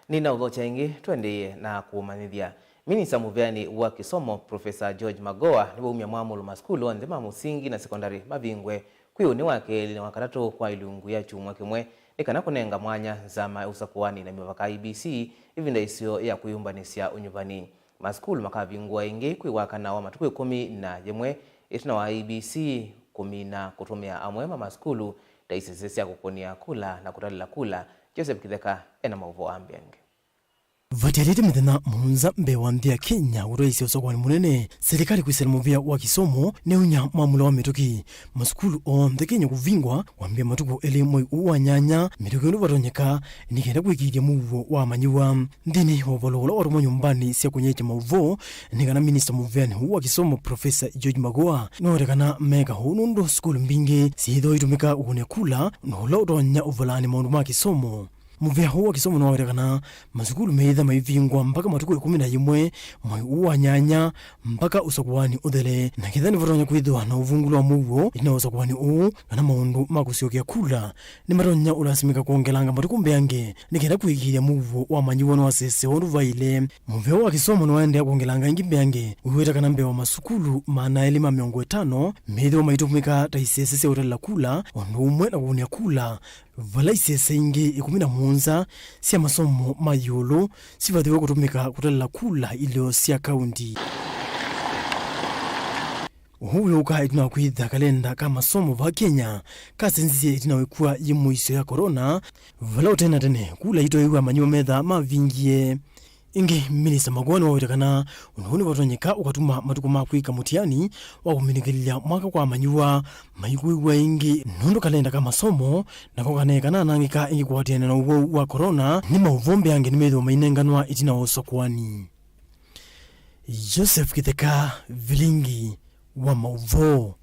Nĩnaũthokya ĩngĩ, tũendeeye na kũmanyĩthya. Minista mũveani wa kĩsomo, Professor George Magoha, nĩwaumya mwamũlo masukulu onthe ma mũsingi na sekondalĩ mavingwe kwĩ ũnĩ wa kelĩ na wa katatũ kwa ilungu ya kyumwa kĩmwe, nĩ kana kũnenga mwanya nzama ya ũsakũani na mĩvaka, I E B C, ĩvinda ĩseo ya kwĩyũmbanĩsya ũnyuvani. Masukulu makavingũa ĩngĩ kwĩ wakana wa matukũ ĩkũmi na yĩmwe ĩtina wa I E B C kũmina kũtũmĩa amwe ma masukulu ta isese sya kũkũnĩa kula na kũtalĩla kula. Joseph Kitheka ena maũvoo wa mbeange. Vatialĩte mĩthenya mũonza mbee wa nthĩ ya Kenya kũtwaĩĩsya ũsakũani mũnene, silikalĩ kwĩsĩla mũvĩa wa kĩsomo nĩyaunya mwamũlo wa mĩtũkĩ masukulu onthe Kenya kũvingwa kwambĩĩa matukũ elĩ mwei ũũ wa nyanya, mĩtũkĩ ũndũ vatonyeka, nĩ kenda kũĩkĩĩthya mũuo wa amanyĩw'a. Nthĩnĩ wa ũvalo ũla watũmwa nyũmbanĩ sya kũnyaĩĩkya maũvoo, nĩ kana minista mũveani ũũ wa kĩsomo, Professor George Magoha, nĩwaweta kana meeka ũu nũndũ sukulu mbingĩ syĩthĩwa itũmĩka kũkũnĩa kula, na ũla ũtonya ũvalaanĩ maũndũ ma kĩsomo. Mũvĩa ũũ wa kĩsomo nĩwaweta kana masukulu meĩtha maivingwa mbaka matukũ ĩkũmi na yĩmwe mwei ũũ wa nyanya, mbaka ũsakũani ũthele, na ketha nĩvatonya kwĩthĩwa na ũvungũlo wa mũuo ĩtina wa ũsakũani ũũ, kana maũndũ ma kũsyokea kula nĩmatonya ũlasimĩka kwongelanga matukũ mbeange, nĩ kenda kũĩkĩĩthya mũuo wa amanyĩw'a nĩwasesewa ũndũ vaĩle. Mũvĩa wa kĩsomo nĩwaendeea kwongelanga ĩngĩ mbeange, wĩweta kana mbee wa masukulu maana elĩ ma mĩongo ĩtano meĩthĩwa maitũmĩka ta isese sya ũtalĩla kula, ũndũ ũmwe na kũkũnĩa kula, vala isese ingĩ ĩkũmi na mũonza sya masomo ma ĩũlũ sivathĩwe kũtũmĩka kũtalĩla kula ilĩo sya kaunti. Ũu wĩũka ĩtina wa kwĩtha kalenda ka masomo va Kenya kasenzisye ĩtina wa ĩkua yĩ mũisyo ya corona, vala ũtee na tene kula itwaĩwe amanyĩw'a methaa mavingie. Ĩngĩ, Minista Magoha nĩwaweta kana ũndũ ũũ nĩvatonyeka ũkatuma matukũ ma kwĩka mũtiani wa kũminĩkĩlĩlya mwaka kwa amanyĩw'a maikũĩw'a ĩngĩ, nũndũ kalenda ka masomo nako kanaeka kananangĩka ĩngĩ kũatĩanĩa na ũwau wa corona, nĩ maũvoo mbeange nĩmethĩwa mainenganwa ĩtina wa ũsakũani. Joseph Kitheka, Vilingi wa Maũvoo.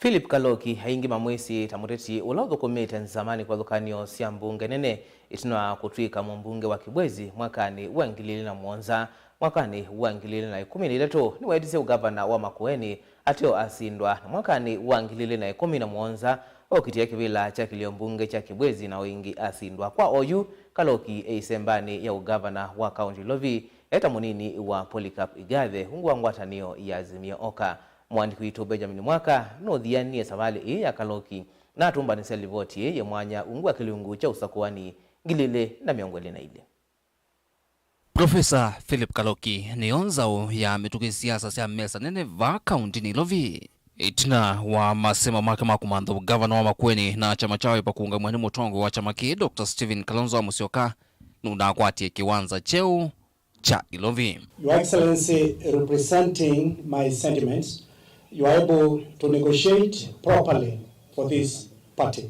Philip Kaloki, aingĩ mamwĩsĩ ta mũteti ũla ũthũkũmĩte nzamanĩ kĩvathũkany'o sya mbunge nene, ĩtina wa kũtw'ĩka mũmbunge wa Kibwezi mwakanĩ wa ngili ilĩ na mũonza. Mwakanĩ wa ngili ilĩ na ĩkũmi na itatũ, nĩweetisye ũngavana wa Makueni ateo asindwa, na mwakanĩ wa ngili ilĩ na ĩkũmi na mũonza, okĩtie kĩvĩla kya kĩlio mbunge kya Kibwezi na o ĩngĩ asindwa. Kwa oyu, Kaloki e ĩsembanĩ ya ũngavana wa kaunti Ilovi, e ta mũnini wa Polycarp Igathe, ungu wa ngwatanĩo ya Azimio Oka. Mũandĩki witũ Benjamin Mwaka nũthianie savalĩ ĩĩ ya Kaloki na atũmbanĩsya livoti ĩĩ yĩ mwanya ungu wa kĩlungu kya ũsakũani ngili ilĩ na mĩongo ĩlĩ na ilĩ. Profesa Philip Kaloki nĩyo nzaũ ya mĩtũkĩ siasa sya mesa nene vaa kaũntinĩ Ilovi. Ĩtina wa masemo make ma kũmantha ũngavana wa Makueni na kyama kya Wiper kũũngamw'a nĩ mũtongoi wa kyama kĩĩ, Doctor Stephen Kalonzo wa Musyoka, nũnakwatie kĩwanza kyeũ kya Ilovi. Your Excellency, representing my sentiments, you are able to negotiate properly for this party.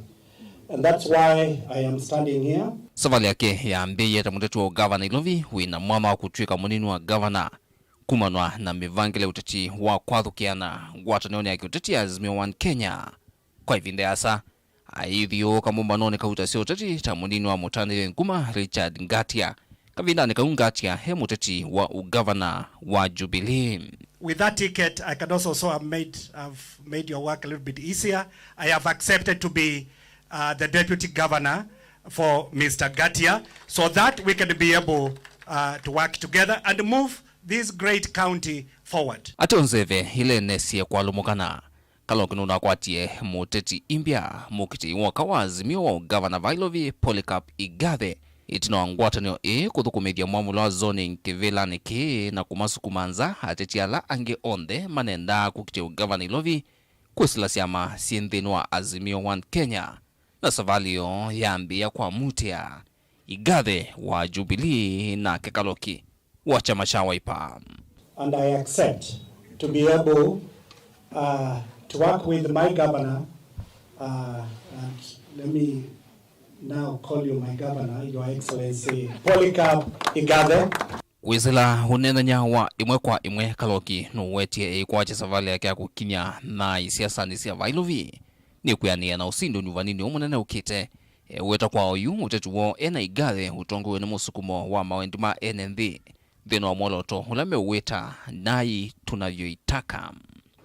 And that's why I am standing here. Savalĩ yake yambĩĩie ta mũteti wa ũngavana Ilovi wĩna mwanya wa kũtw'ĩka mũnini wa ngavana, kumanwa na mĩvangĩle ya ũteti wa kwathũkĩana ngwatanĩonĩ ya kĩũteti ya Azimio One Kenya. Kwa ĩvinda yasa, aithyũũka mũmbanonĩ kauta sya ũteti ta mũnini wa mũtanĩthya nguma Richard Ngatia. Kavindanĩ kau Ngatia e mũteti wa ũngavana wa Jubilee. With that ticket, I can also so have made, have made your work a little bit easier. I have accepted to be, uh, the deputy governor for Mister Ngatia, so that we can be able, uh, to work together and move this great county forward. Ateo nzeve ila enesie kwalũmũkana, Kaloki nũnakwatie mũteti imbya mũkitĩi woka wa Azimio wa ũngavana vaa Ilovi, Polycarp Igathe, ĩtina wa ngwatanĩo ĩĩ kũthũkũmĩthya mwamũlo wa zoning kĩvĩlanĩ kĩĩ na kũmasukuma nza ateti ala angĩ onthe manendaa kũkitĩa ũngavana Ilovi kwĩsĩla syama syĩ nthĩnĩ wa Azimio One Kenya, na savalĩ yoo yambĩĩa kwamutĩa Igathe wa Jubilee nake Kaloki wa kyama kya Wiper. And I accept to be able, uh, to work with my governor, uh, and let me now call you my governor, Your Excellency Polycarp Igathe. Kwĩsĩla ũneenany'a wa ĩmwe kwa ĩmwe, Kaloki nũwetie ĩkwakya savalĩ yake ya kũkinya naĩ siasanĩ sya vaa Ilovi. Nĩkwĩanĩĩa na ũsindi ũnyuvaninĩ ũũ mũnene ũkĩte. Eweta kwa oyu, ũteti woo e na Igathe ũtongoew'e nĩ mũsukumo wa mawendi ma ene nthĩ, nthĩnĩ wa mwolooto ũla meũwĩta Naĩ Tunavyoitaka.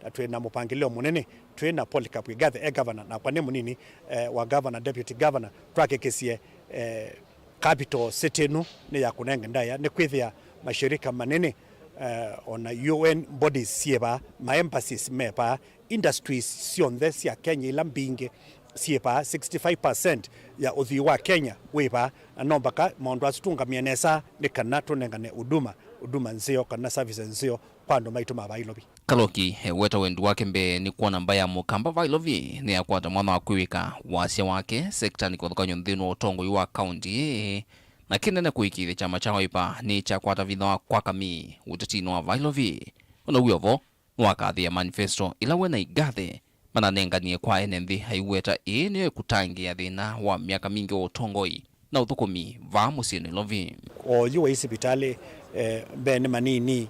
Na twĩ na mũpangĩlĩo mũnene, twĩ na Polycarp Igathe e governor, nakwa nĩ mũnini, eh, wa governor, deputy governor, twakĩkĩsye, eh, capital city ĩno nĩ ya kũnenga ndaĩa, nĩ kwĩthĩa mashirika manene, eh, ona U N bodies syĩ vaa, ma embassies me vaa, industries syonthe sya Kenya ila mbingĩ syĩ vaa, sixty-five percent ya ũthwii wa Kenya wĩ vaa, na no mpaka maũndũ asu tũũngamĩe nesa nĩ kana tũnengane huduma, huduma nzeo kana services nzeo kwa andũ maitũ ma vaa Ilovi. Kaloki eweta wendi wake mbee nĩ kwona mbaĩ ya Mũkamba vaa Ilovi nĩyakwata mwanya wa kwĩw'ĩka wasya wake sektanĩ kĩvathũkany'o nthĩnĩ wa ũtongoi wa kaũnti ĩĩ, na kĩnene kũĩkĩĩthya kyama kya Wiper nĩkyakwata vinya wa kwaka mĩĩ ũtetinĩ wa vaa Ilovi. Ona wĩ o vo, nĩwakathĩĩe manifesto ĩla we na Igathe mananenganie kwa ene nthĩ, aiweta ĩĩ nĩyo ĩkũtangĩĩa thĩna wa myaka mingĩ wa ũtongoi na ũthũkũmi vaa mũsyĩ Nairobi. Oyu wai sivitalĩ, eh, mbee nĩ manini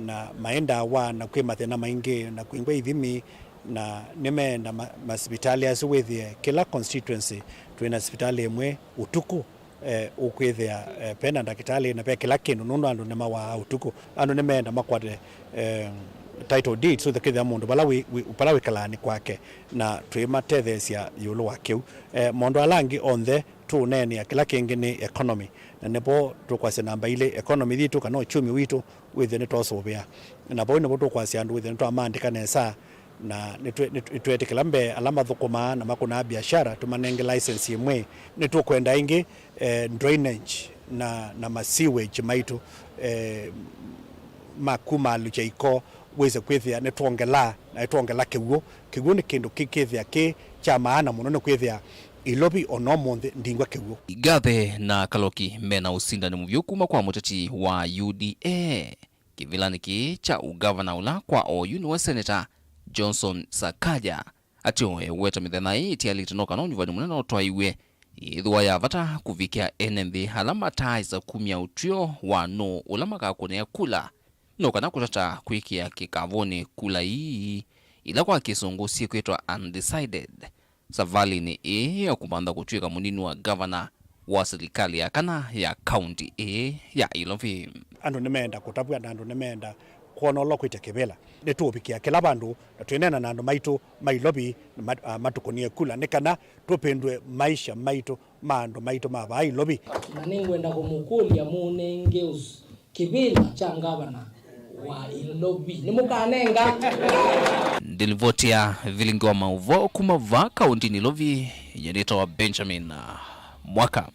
na maĩ ndawa na kwĩ mathĩna maingĩ na kwingwa ithimi, na nĩmeenda ma-, masivitalĩ asu wĩthĩe kĩla constituency twĩ na sivitalĩ ĩmwe ũtukũ, eh, ũkwĩthĩa, eh, pena ndakĩtalĩ na ve kĩla kĩndũ, nũndũ andũ nĩmawaa ũtukũ. Andũ nĩmeenda makwate, eh, title deed, so kĩthĩa mũndũ vala wĩ, wĩ, vala wĩkalaa nĩ kwake, na twĩmatetheesya ĩũlũ wa kĩu. Eh, maũndũ ala angĩ onthe tũũneenea, kĩla kĩngĩ nĩ economy, na nĩvo tũkwasya namba ilĩ, economy yitũ kana uchumi witũ wĩthĩe nĩtwaũsũvĩa. Na vau nĩvo tũkwasya andũ wĩthĩe nĩtwamaandĩka nesa, na nĩtwe-, nĩtwe-, nĩtwetĩkĩla mbee ala mathũkũmaa na makũnaa biashara tũmanenge license ĩmwe. Nĩtũkwenda ĩngĩ, eh, drainage na, na ma sewage maitũ, eh, ma kumaalũkya iko, wĩse kwĩthĩa nĩtwongela, na nĩtwongela kĩw'ũ. Kĩw'ũ nĩ kĩndũ kĩkĩthĩa kĩ kya maana mũno, nĩ kwĩthĩa Ilovi ona ũmũnthĩ ndingwa kĩw'ũ. Igathe na Kaloki mena ũsindani mũvyũ kuma kwa mũteti wa U D A kĩvĩlanĩ kĩĩ kya ũngavana, ũla kwa oyu nĩwe Seneta Johnson Sakaja. Ateo eweta mĩthenya ĩĩ ĩtialĩte no kana ũnyuvani mũnene ũtwaiwe, ĩthĩwa ya vata kũvikĩa ene nthĩ ala mataaĩsa kumya ũtw'ĩo wa nũũ ũla makakũnĩa kula, no kana kũtata kwĩkĩa kĩkavũnĩ kula ii, ila kwa kĩsũngũ syĩkwĩtwa undecided, savalĩnĩ ĩĩ ya kũmantha kũtw'ĩka mũnini wa ngavana wa silikalĩ ya kana ya kaunti ĩĩ ya Ilovi. Andũ nĩmeenda kũtavw'a na andũ nĩmeenda kwona ũla ũkwĩte kĩvĩla. Nĩtũũvikĩa kĩla vandũ na twĩneena na andũ maitũ ma Ilovi na mat-, ah, matũkũnĩe kula nĩ kana tũvĩndũe maisha maitũ ma andũ maitũ ma vaa Ilovi. Na nĩngwenda kũmũkũlya mũnenge ũsu kĩvĩla kya ngavana wa Ilovi. Nĩmũkanenga? Ndilivoti ya vilingi wa maũvoo kuma vaa kaunti Nairobi, yenĩtawa Benjamin Mwaka.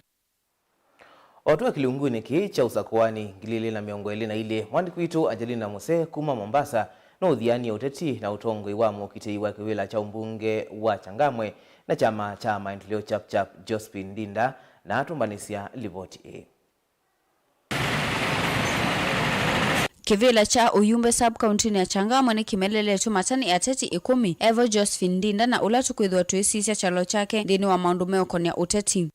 O twa kĩlungunĩ kĩĩ kya ũsakũani ngili ilĩ na mĩongo ĩlĩ na ilĩ, mwandĩki witũ Angelina Muse kuma Mombasa nũũthianie ũteti na ũtongoi wa mũkitĩi wa kĩvĩla kya ũmbunge wa Changamwe na kyama kya Maendeleo Chap Chap, Josephine Ndinda, na atũmbanĩsya livoti ĩĩ. Kĩvĩla kya ũyumbe sub-kauntinĩ ya Changamwe nĩkĩmeleletwe mata nĩ ateti ĩkũmi, evo Josephine Ndinda na ũla tũkwĩthĩwa tũisisya kyalo kyake nthĩnĩ wa maũndũ meũkonĩa ũteti.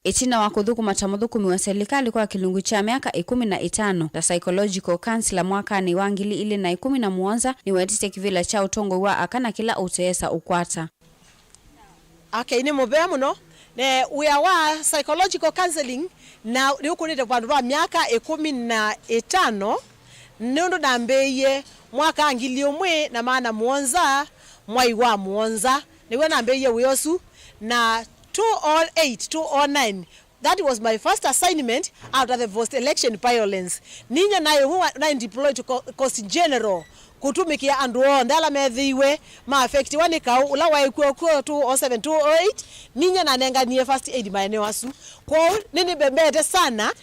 Ĩtina wa kũthũkũma ta mũthũkũmi wa selikalĩ kwa kĩlungu kya myaka ĩkũmi na ĩtano ta psychological counselor mwakanĩ wa ngili ilĩ na ĩkũmi na mũonza, nĩweetisye kĩvĩla kya ũtongoi wa aka na kĩla ũteesa ũkwata. Okay, nĩ mũvea mũno. Ne, wĩa wa psychological counseling na nĩũkũnĩte vandũ va myaka ĩkũmi na ĩtano, nũndũ nambĩĩie mwaka ngili ũmwe na maana mũonza, mwai wa mũonza, nĩw'o nambĩĩie wĩa ũsu, na two oh eight, two oh nine, that was my first assignment after the post election violence. Ninyie naĩ ũmwe wa, naĩ deployed co-, Coast General kũtumĩkĩa andũ onthe ala methĩiwe ma affectiwa nĩ kaũ ũla waĩ kw'o kw'o two oh seven, two oh eight. Ninyie nanenganie first aid maeneo asu. Kwoou nĩnĩmbembete sana.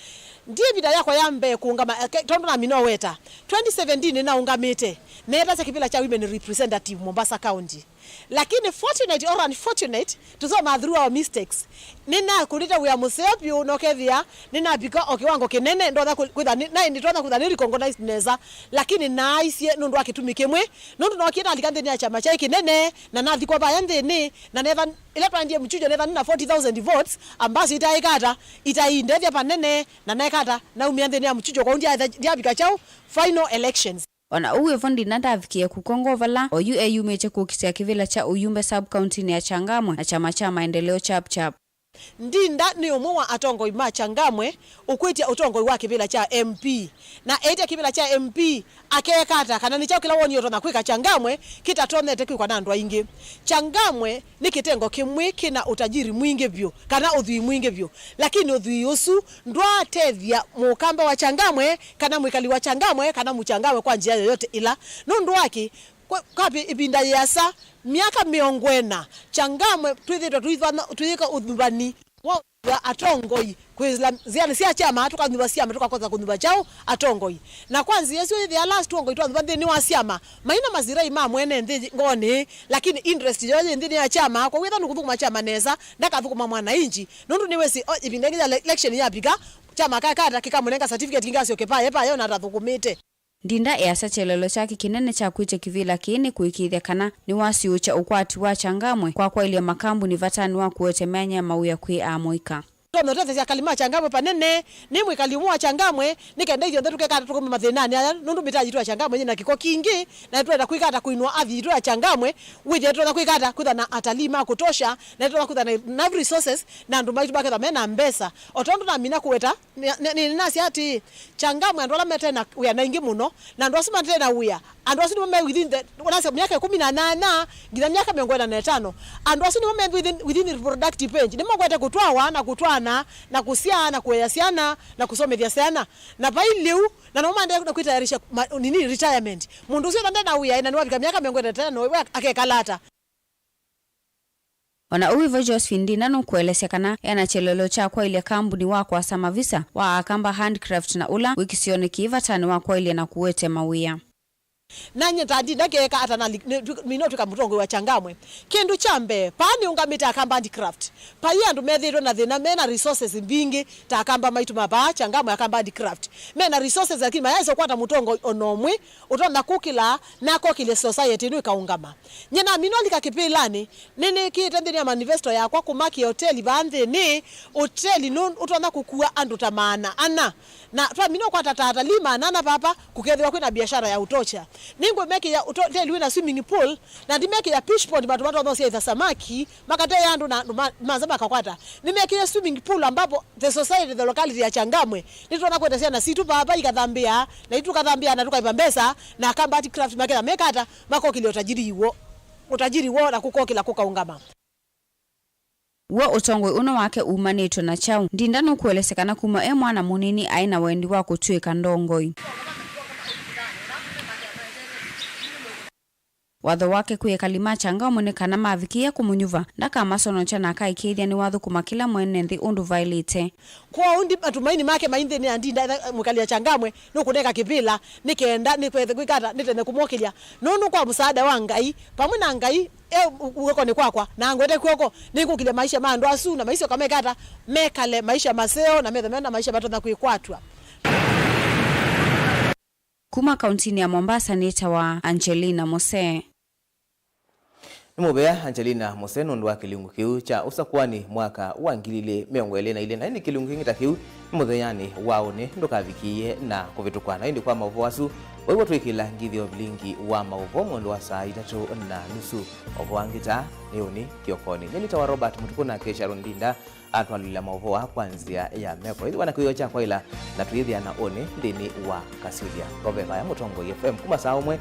Ndiĩ ĩvinda yakwa ya mbee kũũngama, eh, ke-, tondũ namina ũweta. Twenty seventeen nĩnaũngamĩte, neetasya kĩvĩla kya women representative Mombasa County. Lakini fortunate or unfortunate, tusoma through our mistakes. Nĩnakũnĩte wĩa mũseo vyũ, na ũkethĩa nĩnavika o kĩwango kĩnene, ndonya kũ-, kwĩtha nĩ-, naĩ nĩtonya kwĩtha nĩ recognized nesa. Lakini naaisye nũndũ wa kĩtumi kĩmwe, nũndũ nookie nalika nthĩnĩ ya kyama kyaĩ kĩnene, na nathikwa vaya nthĩnĩ, na netha, ĩla twaendie mchujo, netha nĩna forty thousand votes, ambazo itaĩka ata, itaindethya vanene, na neka ata, naumĩa nthĩnĩ ya mchujo, kwoou ndya-, ndyavika kyaũ, final elections. O na ũu wĩ vo, Ndinda ndavikie kũkongovala, oyu eyumĩtye kũkitĩa kĩvĩla kya ũyumbe sub-kauntinĩ ya Changamwe na kyama kya Maendeleo Chap Chap. Ndinda nĩ ũmwe wa atongoi ma Changamwe ũkwĩtya ũtongoi wa kĩvĩla kya M P, na eĩtya kĩvĩla kya M P akeeka ata, kana nĩ kyaũ kĩla wonie ũtonya kwĩka Changamwe kĩtatonyete kwĩkwa na andũ aingĩ. Changamwe nĩ kĩtengo kĩmwe kĩna ũtajiri mwingĩ vyũ, kana ũthwii mwingĩ vyũ, lakini ũthwii ũsu ndwatethya mũkamba wa Changamwe, kana mwĩkali wa Changamwe, kana mũchangamwe kwa njĩa yoyote ĩla. Nũndũ wa kĩ? Kwa, kwa vi-, ĩvinda yĩasa, myaka mĩongo ĩna, Changamwe twĩthĩtwe tũithana-, tũyĩka ũthuvani wa, wa atongoi kwĩsĩla nzĩanĩ sya kyama, tũkanyuva syama, tũkakosa kũnyuva kyaũ atongoi. Na kwa nzĩa ĩsu, yĩthĩa ala atongoi twanyuva nthĩnĩ wa syama, maina masirai ma mwene nthĩ ngoonĩ, lakini interest yoo yĩ nthĩnĩ ya kyama, kwoou ethwa nũkũthũkũma kyama nesa, ndakathũkũma mwananchi, nũndũ nĩwĩsĩ, o, ĩvinda ĩngĩ ya ele-, election yavika, kyama kakata kĩkamũnenga certificate kĩngĩ asyoke paye, paye ona atathũkũmĩte. Ndinda easya kyelelo kyake kĩnene kya kwĩtya kĩvĩla kĩĩ nĩ kũĩkĩĩthya kana nĩwasiũũkya ũkwati wa Changamwe kwa kwaĩlya makambuni vatanĩ wa kũete myanya ya mawĩa kwĩ amũika. Tũtonya ũtethesya akali ma Changamwe vanene. Nĩ mwĩkali ũmwe wa Changamwe, nĩ kenda ithyonthe tũkekata tũkaume mathĩnanĩ aya, nũndũ mĩtaa yitũ ya Changamwe yĩ na kĩko kingĩ, na nĩtwenda kwĩkata kũinũa athi yitũ ya Changamwe, wĩthĩe tũtonya kwĩkata kwĩtha na atalii ma kũtosha, na nĩtũtonya kwĩtha na enough resources, na andũ maitũ makethwa me na mbesa. O tondũ namina kũweta, nĩ, nĩ, nĩ, nĩnasya atĩĩ, Changamwe andũ ala mate na wĩa naingĩ mũno, na andũ asu mate na wĩa, andũ asu nĩmo me within the, ũnasya myaka ĩkũmi na nyanya nginya myaka mĩongo ĩna na ĩtano. Andũ asu nĩmo me within, within reproductive age. Nĩmo kwete kũtwawa na kũtwaana na kũsyaa na kũea syana na kũsomethya syana. Na vai lĩu, na nĩmo maendee na kwĩtayarisha ma-, nini, retirement. Mũndũ ũsu ethwa nde na wĩa na nĩwavika myaka mĩongo ĩna na ĩtano, we akekala ata? O na ũu wĩ vo, Josephine Ndinda nũkũelesya kana ena kyelelo kya kwaĩlya kambuni wa kwasa mavisa wa Akamba Handcraft na ũla wĩ kĩsionĩ kĩĩ vatanĩ wa kwaĩlya na kũete mawĩa. Nanyie ta Ndinda ngeeka ata na li-, nĩ-, twi-, mina ũtw'ĩka mũtongoi wa Changamwe? Kĩndũ kya mbee, vaa nĩũngamĩte Akamba Handcraft. Vai andũ methĩĩtwe na thĩna, mena resources mbingĩ ta Akamba maitũ ma vaa Changamwe, Akamba Handcraft. Mena resources, lakini mayaĩsa kũkwata mũtongoi o na ũmwe ũtonya kũkĩla na akokĩlya society ĩno ĩkaũngama. Nyie namina ũlika kĩvĩlanĩ, nĩnĩkĩĩte nthĩnĩ ya manifesto yakwa kũmakĩa oteli vaa nthĩnĩ, oteli nũ-, ũtonya kũkua andũ ta maana ana. Na twamina ũkwata ta atalii maana ana vava, kũkethĩwa kwĩna biashara ya ũtosha. Nĩngũmekĩa ũto-, oteli wĩna swimming pool, na ndimekĩa fish pond, vandũ matonya ũsyaĩtha samaki, makateea andũ na andũ ma-, manza makakwata. Nĩmekĩe swimming pool ambapo the society, the locality ya Changamwe, nĩtũtonya kũete syana sitũ vava ikathambĩa, na itũ tũkathambĩa na tũkaĩva mbesa, na Akamba Handcraft maketha mekata, makokĩlya ũtajiri woo, ũtajiri woo na kũkokĩla kũkaũngama. W'o ũtongoi ũno wake umanĩtwe na kyaũ? Ndinda nũkũelesya kana kuma e mwana mũnini aĩ na wendi wa kũtw'ĩka ndongoi. Watho wake kwĩ ekali ma Changamwe nĩ kana mavikĩĩa kũmũnyuva, ndakamasonokya na akaĩkĩĩthya nĩwathũkũma kĩla mwene nthĩ ũndũ vaĩlĩte. Kwoou ndi matumaini make mai nthĩnĩ ya Ndinda, etha mwĩkali ya Changamwe nũkũneka kĩvĩla nĩ kenda nĩkwethe kwĩka ata nĩtene kũmwokĩlya. Nũndũ kwa mũsaada wa Ngai, vamwe na Ngai e ũkokonĩ kwakwa, na angwete kw'oko, nĩngũkĩlya maisha ma andũ asu, na maisyoka meka ata, mekale maisha maseo, na methe mena maisha matonya kwĩkwatw'a. Kuma kauntinĩ ya Mombasa nĩtawa Angelina Mose. Nĩ mũvea Angelina Mose nũndũ wa kĩlungu kĩu kya ũsakũani mwaka wa ngili ilĩ mĩongo ĩlĩ na ilĩ, na ĩndĩ kĩlungu kĩngĩ ta kĩu nĩ mũthenyanĩ wa ũnĩ ndũkavikĩĩe na kũvĩtũkwa. Na ĩndĩ kwa maũvoo asu, waiw'a twĩkĩla ngithyo vilingi wa maũvoo mwendo wa saa itatũ na nusu. Maũvoo angĩ ta nĩ ũnĩ kĩokonĩ. Nyie nĩtawa Robert Mũtukũ nake Sharon Ndinda atwalĩlya maũvoo aa kwa nzĩa ya meko. Ĩthĩwa na kĩwĩo kya kwaĩla na twĩthĩa na ũnĩ nthĩnĩ wa Kasyũlya. Ngove vaya Mũtongoi F M kuma saa ũmwe